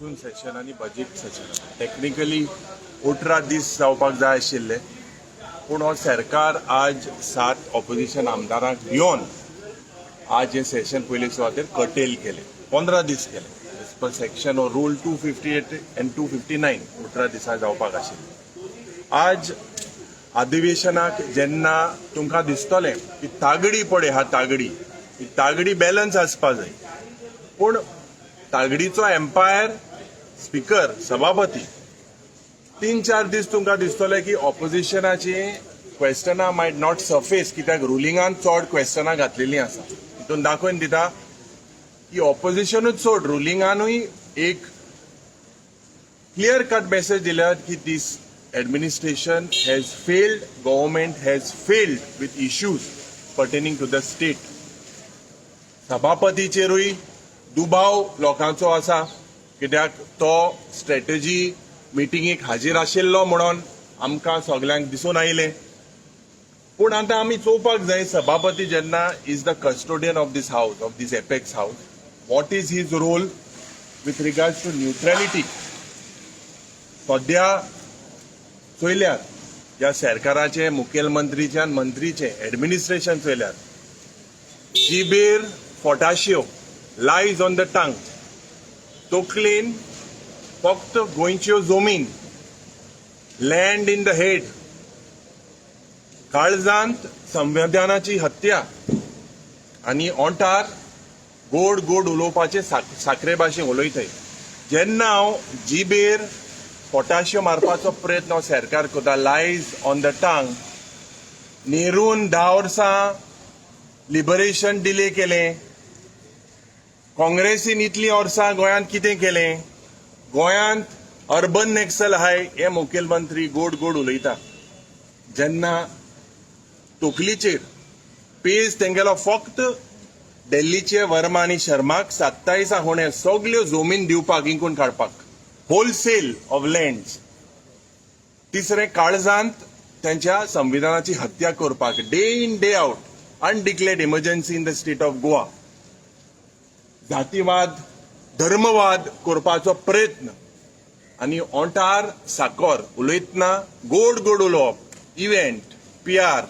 Monsoon Seshan आनी budget Seshan. Technically 18 दीस जावपाक जाय आशिल्ले, पूण हो सरकार आज सात ऑपोजिशन आमदारांक घेवन आज हें सेशन पयले सुवातेर कटेल केलें, 15 दीस केले. As per section or rule 258 and 259 18 दिसां जावपाक आशिल्लें. आज अधिवेशनाक जेन्ना तुमकां दिसतलें की तागडी पळय हा, तागडी, ही तागडी बॅलन्स आसपा जाय, पूण तागडीचो एम्पायर स्पिकर, सभापती. 3-4 दीस तुमकां दिसतलें की ऑपोजिशनाची क्वेश्चनां मायट not surface, कित्याक रुलिंगान चड क्वेश्चनां घातलेलीं आसा. हितून दाखोवन दिता की ऑपोजिशनूच सोड, रुलिंगानूय एक क्लियर कट मेसेज दिल्या की this administration has failed, government has failed with issues pertaining to the state. सभापतीचेरूय दुबाव लोकांचो आसा, कित्याक तो स्ट्रॅटजी मिटिंगेक हाजीर आशिल्लो म्हणून आमकां सगल्यांक दिसून आयलें. पूण आतां आमी चोवपाक जाय, सभापती जेन्ना is the custodian of this house, of this apex house, what is his role with regards to neutrality? सद्या चोयल्यार ह्या सरकाराचे, मुखेलमंत्रीचे आनी मंत्रीचे एडमिनिस्ट्रेशन चोयल्यार, जिबेर फोटाश्यो, लायज ऑन the tongue, तकलेन फक्त गोंयच्यो जमीन, लँड इन the head, काळजांत संविधानाची हत्या आनी ओंठार गोड गोड उलोवपाचे, साखरे भाशेन उलयताय. जेन्ना हांव जिबेर पोटाश्यो मारपाचो प्रयत्न हो सरकार करता, लायज ऑन the tongue, नेरून 10 वर्सां लिबरेशन डिले केलें, काँग्रेसीन इतलीं वर्सां गोंयांत कितें केलें? गोंयांत अर्बन नॅक्सल आहाय हे मुखेलमंत्री गोड गोड उलयता, जेन्ना तकलीचेर पेज तेंगेलो फक्त दिल्लीचे वर्मा आनी शर्माक 27 होणे सगल्यो जमीन दिवपाक, इंकून काडपाक, होलसेल ऑफ लँड्स. तिसरें, काळजांत त्यांच्या संविधानाची हत्या करपाक, day in day out undeclared emergency in the state of Goa, जातीवाद, धर्मवाद करपाचो प्रयत्न आनी ओंठार साकर, उलयतना गोड गोड उलोवप, इव्हेंट, पीआर,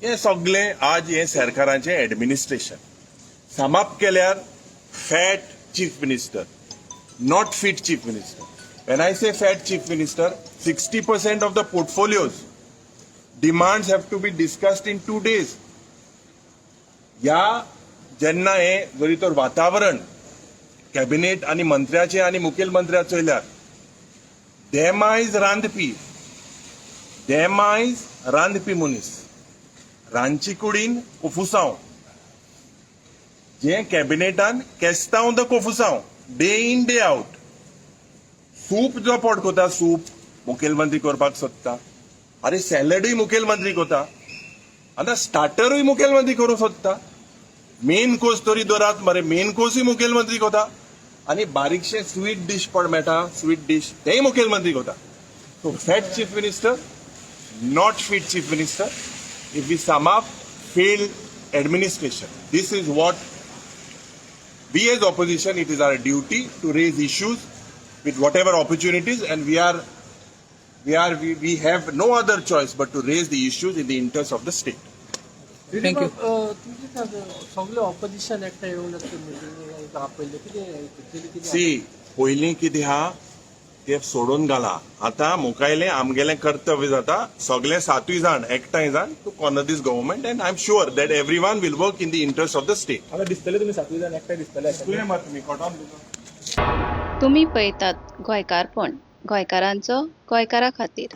हें सगलें आज हें सरकाराचें एडमिनिस्ट्रेशन. समाप्त केल्यार, fat chief minister, not fit chief minister. When I say fat chief minister, 60% of the portfolios demands have to be discussed in 2 days. ह्या जेन्ना हे जरी तर वातावरण कॅबिनेट आनी मंत्र्याचे आनी मुखेलमंत्र्याचे चोयल्यार, देमायज रांदपी, देमायज रांदपी मनीस रांदची कुडीन कोफुसांव, जे कॅबिनेटान केस्तांव the कोफुसांव, day in day out. Soup जो पोट कोता, सूप मुखेलमंत्री करपाक सोदता. अरे, सॅलडूय मुखेलमंत्री कोता, आतां स्टार्टरूय मुखेलमंत्री करूंक सोदता. मेन कोर्स तरी दवरात मरे. मेन कोर्सूय मुखेलमंत्री कोता आनी बारीकशें स्वीट डीश पण मेळटा, स्वीट डीश, तेंय मुखेलमंत्री कोता. So fat chief minister, not fit chief minister. If we sum up, failed administration. This is what we as opposition, it is our duty to raise issues with whatever opportunities, and we have no other choice but to raise the issues in the interest of the state. Thank you. तुमचे सगळे opposition एकठांय येवन meeting आपयल्लें, कितें actually कितें? C, पयलीं कितें आहा ते सोडून घाला. आतां मुखायलें आमगेलें कर्तव्य जाता, सगळे सातूय जाण एकठांय जावन to corner this government, and I am sure that everyone will work in the interest of the state. आता दिसतले तुम्ही सातूय जाण एकठांय दिसतले. तुवें मात तुमी कोटान. तुमी पळयतात गोंयकारपण, गोंयकारांचो गोंयकारा खातीर.